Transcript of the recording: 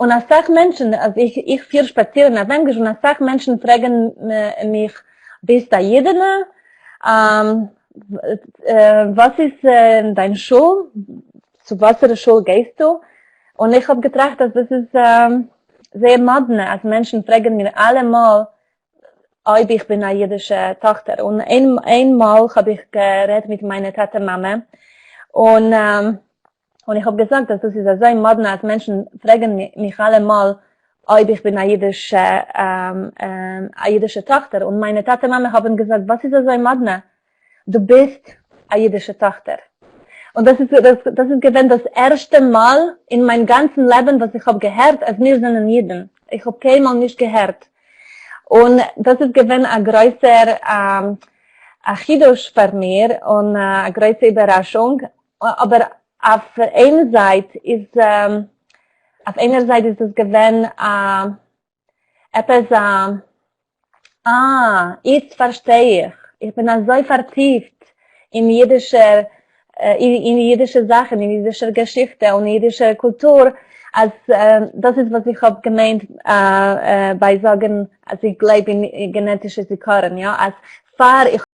און אסאך מענטשן, אז איך פיר שפאצירן אויף ענגליש און אסאך מענטשן פרעגן מיך, ביסט א אידענע? וואס איז דיין שול? צו וואסערע שול גייסטו? און איך האב געטראכט אז דאס איז זייער מאדנע אז מענטשן פרעגן מיר אלעמאל אויב איך בין א אידישע טאכטער, און איינמאל האב איך גערעדט מיט מיינע טאטע מאמע, און און איך האב געזאגט אז דאס איז אזוי מאדנע אז מענטשן פרעגן מיך אלעמאל אויב איך בין א אידישע א אידישע טאכטער, און מיינע טאטע מאמע האבן געזאגט וואס איז אזוי מאדנע? דו ביסט א אידישע טאכטער. און דאס איז דאס איז געווען דאס ערשטע מאל אין מיין גאנצן לעבן וואס איך האב געהערט אז מיר זענען אידן, איך האב קיינמאל נישט געהערט, און דאס איז געווען א גרויסער א חידוש פאר מיר און א גרויסע איבערראשונג, אבער אויף איין זייט איז אויף איינער זייט איז דאס געווען א עפעס א אה, איצט פארשטיי איך, איך בין אזוי פארטיפט אין אידישער אין אידישע זאכן, אין אידישער געשיכטע און אידישער קולטור, אז דאס איז וואס איך האב געמיינט ביי זאגן אז איך גלייב אין גענעטישע זיכרון, יא, אז פאר איך.